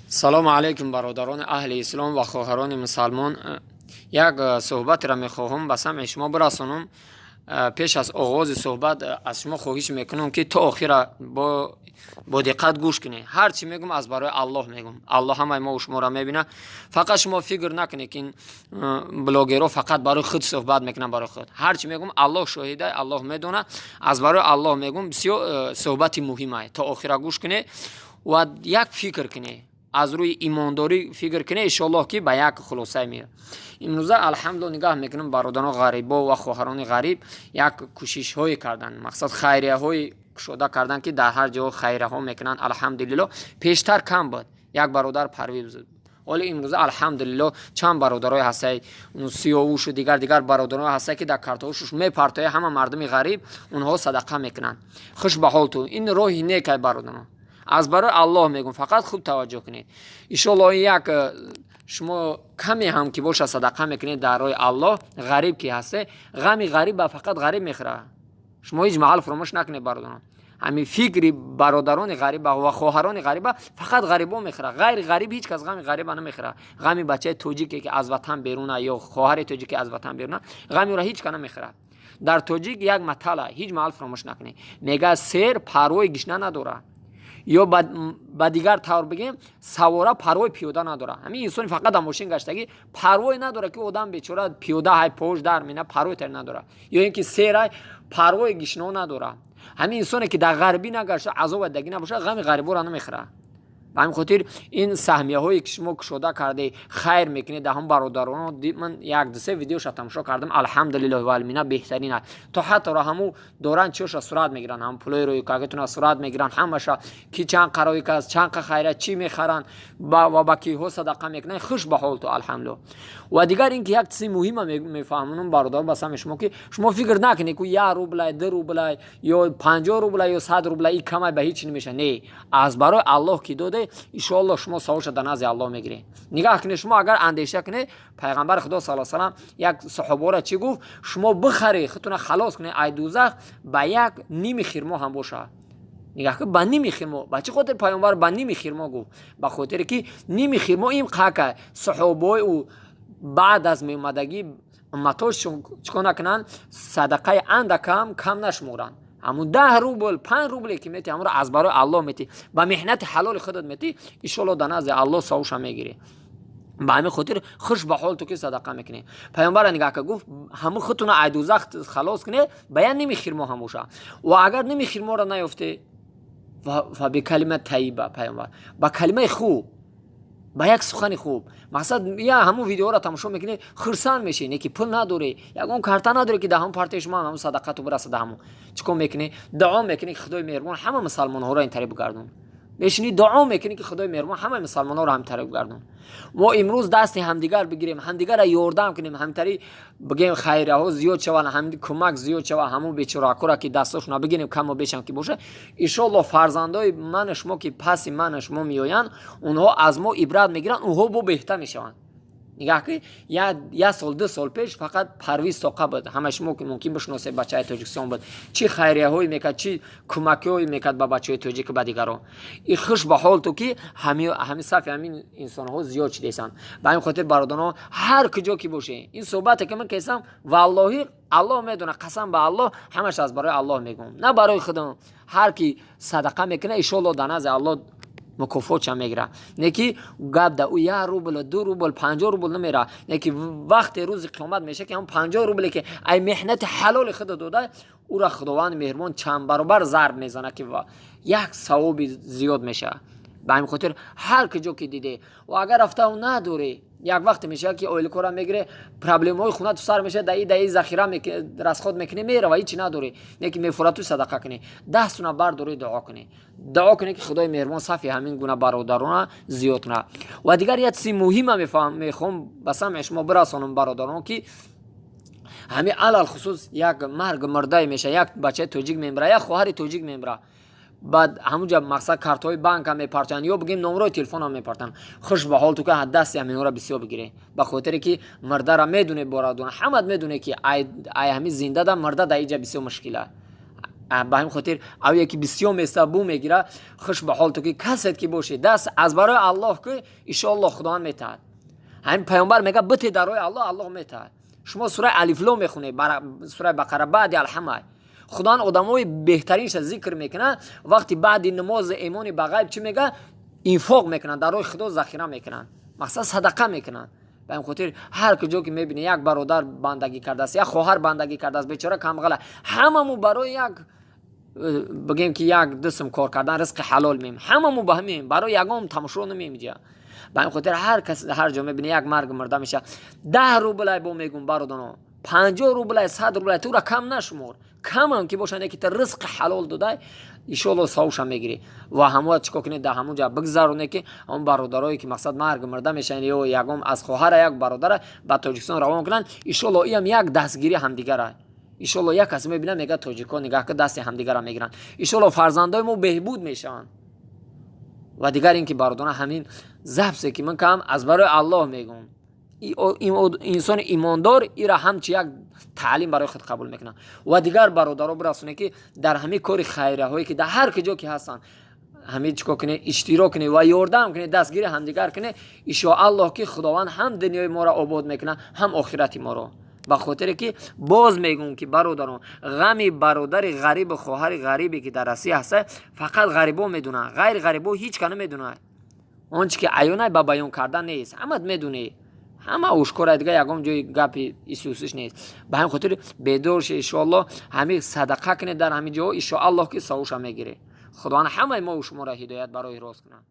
Салому алайкум, бародарони аҳли ислом ва хоҳарони мусалмон. Як суҳбатеро мехоҳам ба самъи шумо бирасонам. Пеш аз оғози суҳбат аз шумо хоҳиш мекунам, ки то охира бо диққат гӯш кунед. Ҳар чӣ мегӯм, аз барои Аллоҳ мегӯм. Аллоҳ ҳамаи мо шуморо мебинад. Фақат шумо фикр накунед, ки ин блогерҳо фақат барои худ суҳбат мекунанд, барои худ. Ҳар чӣ мегӯм, Аллоҳ шоҳида, Аллоҳ медонад, аз барои Аллоҳ мегӯм. Бисёр суҳбати муҳимае, то охира гӯш кунед ва як фикр кунед, аз рӯи имондорӣ фикр кунед, иншоаллоҳ, ки ба як хулосае меояд. Имрӯза, алҳамдулилла, нигаҳ мекунам, бародарон ғарибо ва хоҳарони ғариб як кӯшишҳое карданд, мақсад, хайрияҳое кушода карданд, ки дар ҳар ҷо хайраҳо мекунанд. Алҳамдулилло, пештар кам буд, як бародар Парвиз буд. Ҳоло имрӯза, алҳамдулилло, чанд бародарое ҳастаи, Сиёвушу дигар дигар бародарое ҳастае, ки дар картаҳошуш мепартояд. Ҳама мардуми ғариб, онҳо садақа мекунанд. Хуш ба ҳолту, ин роҳи некай, бародарон, аз барои Аллоҳ мегӯм. Фақат хуб таваҷҷӯҳ кунед. Иншоаллоҳ, як шумо каме ҳам ки боша садақа мекунед дар роҳи Аллоҳ, ғариб ки ҳасте, ғами ғариба фақат ғариб мехӯрад. Шумо ҳеҷ маҳал фуромӯш накунед, бародарон, ҳамин фикри бародарони ғариба ва хоҳарони ғариба фақат ғарибо мехӯрад. Ғайри ғариб ҳеҷ кас ғами ғариба намехӯрад. Ғами бачаи тоҷике, ки аз ватан беруна, ё хоҳари тоҷике, аз ватан беруна, ғами ӯро ҳеҷ ка намехӯрад. Дар тоҷик як матала, ҳеҷ маҳал фуромӯш накунед, мега: «Сер парвои гишна надорад», ё ба дигар тавр бигем, савора парвои пиёда надорад. Ҳамин инсони фақат дар мошин гаштагӣ парвое надорад, ки одам бечора пиёда ҳай, пош дар мена, парвои тари надорад. Ё ин ки серай парвои гишно надорад. Ҳамин инсоне, ки дар ғарбӣ нагашта, азоба дагӣ набошад, ғами ғариборо намехӯрад. Ба ҳамин хотир ин саҳмияҳое, ки шумо кушода карде, хайр мекунед дар ҳам бародарон, ман як дусе видеоша тамошо кардам, алҳамдулиллоҳи валмина, беҳтарин аст. То ҳатто ҳаму доранд, чиёша сурат мегиранд, ҳам пулои рӯи сурат мегиранд ҳамаша, ки чанд қарои кас, чанд қа хайра, чӣ мехаранд ва ба киҳо садақа мекунанд. Хуш ба ҳолту, алҳамдулиллоҳ. Ва дигар ин ки як чизи муҳима мефаҳмонам, бародар, ба сами шумо, ки шумо фикр накунед, ку 1 рублай, 2 рублай ё 50 рублай ё 100 рублай и камай ба ҳеҷ намеша. Не, аз барои Аллоҳ ки доде, иншоаллоҳ, шумо савобша дар назди Аллоҳ мегиред. Нигаҳ кунед, шумо агар андеша кунед, пайғамбари Худо сал салам як саҳобаро чӣ гуфт? Шумо бихаред, худтона халос кунед ай дузах ба як ними хирмо ҳам бошад. Нигаҳ кун, ба ними хирмо. Ба чӣ хотир пайғамбар ба ними хирмо гуфт? Ба хотире ки ними хирмо ин қака саҳобаҳои ӯ баъд аз меомадагӣ умматҳо чӣ кор накунанд, садақаи андакам кам нашуморанд. Ҳамун 10 рубл, 5 рубле ки мети, ҳамонро аз барои Аллоҳ мети, ба меҳнати ҳалоли худат мети, иншоалло, дар назди Аллоҳ савобша мегирӣ. Ба ҳамин хотир хуш ба ҳол ту, ки садақа мекунӣ. Пайғамбара нигаҳ ка, гуфт: ҳамун худтуна ай дузах халос кунед ба як ними хирмо ҳам боша. Ва агар ними хирморо наёфте, ва بكلمة طيبة, пайғамбар ба калимаи хуб, ба як сухани хуб. Мақсад, я ҳамун видеоро тамошо мекунӣ, хурсанд мешӣ, не ки пул надорӣ, ягон карта надорӣ, ки дар ҳамун партияи шумо ҳамун садақату бирасада. Ҳамун чӣ кор мекунӣ? Дуо мекунӣ, ки Худои меҳрубон ҳама мусалмонҳоро ин тариқ бигардон. Мешинӣ, дуо мекунӣ, ки Худои меҳрубон ҳамаи мусалмонҳоро ҳамин тариқ бигардон. Мо имрӯз дасти ҳамдигар бигирем, ҳамдигарро ёрдам кунем, ҳамтари бигем, хайраҳо зиёд шаванд, ҳам кӯмак зиёд шавад, ҳамун бечоракора, ки дастошона бигирем, камо бешам ки боша. Иншоалло, фарзандои ману шумо, ки паси ману шумо меоянд, онҳо аз мо ибрат мегиранд, онҳо бо беҳтар мешаванд. Нигаҳ ки як сол, 2 сол пеш фақат Парвиз Тоқа буд. Ҳама шумо мумкин бишносед, бачаи Тоҷикистон буд, чӣ хайрияҳое мекард, чӣ кӯмакҳое мекард ба бачаҳои тоҷик, ба дигарон. И хуш ба ҳол ту, ки ҳамин сафи ҳамин инсонҳо зиёд шудесанд. Ба ҳамин хотир, бародарон, ҳар куҷо ки боше, ин суҳбате, ки ман кесам, валлоҳи, Аллоҳ медонад, қасам ба Аллоҳ, ҳамаш аз барои Аллоҳ мегӯм, на барои худам. Ҳар ки садақа мекунад, иншоалло, дар назди Аллоҳ мукофотша мегирад. Не ки гап да ӯ 1 рубл, 2 рубл, 50 рубл намера. Не ки вақте рӯзи қиёмат меша, ки ҳам 50 рубле, ки ай меҳнати ҳалоли худа дода, ӯра Худованди меҳрубон чанд баробар зарб мезанад, ки як савоби зиёд мешавад. Ба ҳамин хотир ҳар куҷо ки диде ва агар рафтау надорӣ, як вақте мешавад, ки оилакора мегире, проблемаҳои хона ту сар мешавад, даи захира расход мекунӣ, мерава, ҳичи надорӣ. Не ки мефурад, ту садақа кунӣ, дастуна бардорӣ, дуо кунӣ, дуо кунӣ, ки Худои меҳрубон сафи ҳамин гуна бародарона зиёд кунад. Ва дигар як чизи муҳима мехоҳам ба самъи шумо бирасонам, бародарон, ки ҳамин алалхусус як марг мурдае мешавад, як бачаи тоҷик мемира, як хоҳари тоҷик мемира, баъд ҳамунҷа, мақсад, картҳои банка мепартоянд ё бигем, номрои телефонам мепартоянд. Хуш ба ҳол ту, ки дасти ҳаминҳоро бисёр бигирӣ, ба хотире ки мурдара медоне, борадона ҳамат медоне, ки ай ҳамин зиндада мурда дар иҷа бисёр мушкила. Ба ҳамин хотир аве ки бисёр места бу мегира. Хуш ба ҳол ту, ки касет ки бошӣ, даст аз барои Аллоҳ ки, иншоаллоҳ, Худованд метаҳад. Ҳамин паёмбар мега: «Бите дар роҳи Аллоҳ, Аллоҳ метаҳад». Шумо сураи Алифлом мехонед, сураи Бақара, баъди Алҳамай Худованд одамои беҳтаринша зикр мекунад. Вақти баъди намози имони ба ғайб чӣ мега? Инфоқ мекунанд, дар роҳи Худо захира мекунанд, мақсад садақа мекунанд. Ба ин хотир ҳар куҷо ки мебинӣ, як бародар бандагӣ кардааст, як хоҳар бандагӣ кардааст, бечора камғала, ҳамаму барои як бигем ки як дусм кор кардан, ризқи ҳалол меем, ҳамаму ба ҳамем, барои ягон тамошо намеем иҷа. Ба ин хотир ҳар кас ҳар ҷо мебинӣ, як марг мурда меша, 10 рублай бо мегум, бародарон, 50 рублай, 100 рублай, тура кам нашумор, камам ки бошанд, ки та ризқи ҳалол додай, иншоалло, савобша мегирӣ. Ва ҳамоя чӣ кор кунед, дар ҳамон ҷа бигзароне, ки ҳамон бародарое ки, мақсад, марг мурда мешаванд ё ягон аз хоҳара, як бародара ба Тоҷикистон равон кунанд. Иншоалло, иам як дастгирӣ ҳамдигара. Иншоалло, як кас мебинад, мега: «Тоҷикҳо, нигаҳ ки дасти ҳамдигара мегиранд». Иншоалло, фарзандои мо беҳбуд мешаванд. Ва дигар ин ки, бародарон, ҳамин записе ки ман кам аз барои Аллоҳ мегӯм, инсони имондор ира ҳамчи як таълим барои худ қабул мекунад. Ва дигар бародаро бирасоне, ки дар ҳамин кори хайраҳое ки дар ҳар куҷо ки ҳастанд, ҳамин чӣ кор кунед, иштирок кунед ва ёрдам кунед, дастгири ҳамдигар кунед. Иншоаллоҳ, ки Худованд ҳам дунёи моро обод мекунад, ҳам охирати моро. Ба хотире ки боз мегӯм, ки бародарон, ғами бародари ғарибу хоҳари ғарибе ки дар Россия ҳаста, фақат ғарибо медонанд, ғайри ғарибо ҳеҷ ка намедонад. Он чи ки аёнай, ба баён кардан нест, ҳамат медонӣ, ҳама ошкора, дига ягон ҷои гапи исусиш нест. Ба ҳамин хотир бедор ше, иншоаллоҳ, ҳамин садақа кунед дар ҳамин ҷо, иншоаллоҳ, ки савобша мегиред. Худованд ҳамаи мо шуморо ҳидоят барои рост кунад.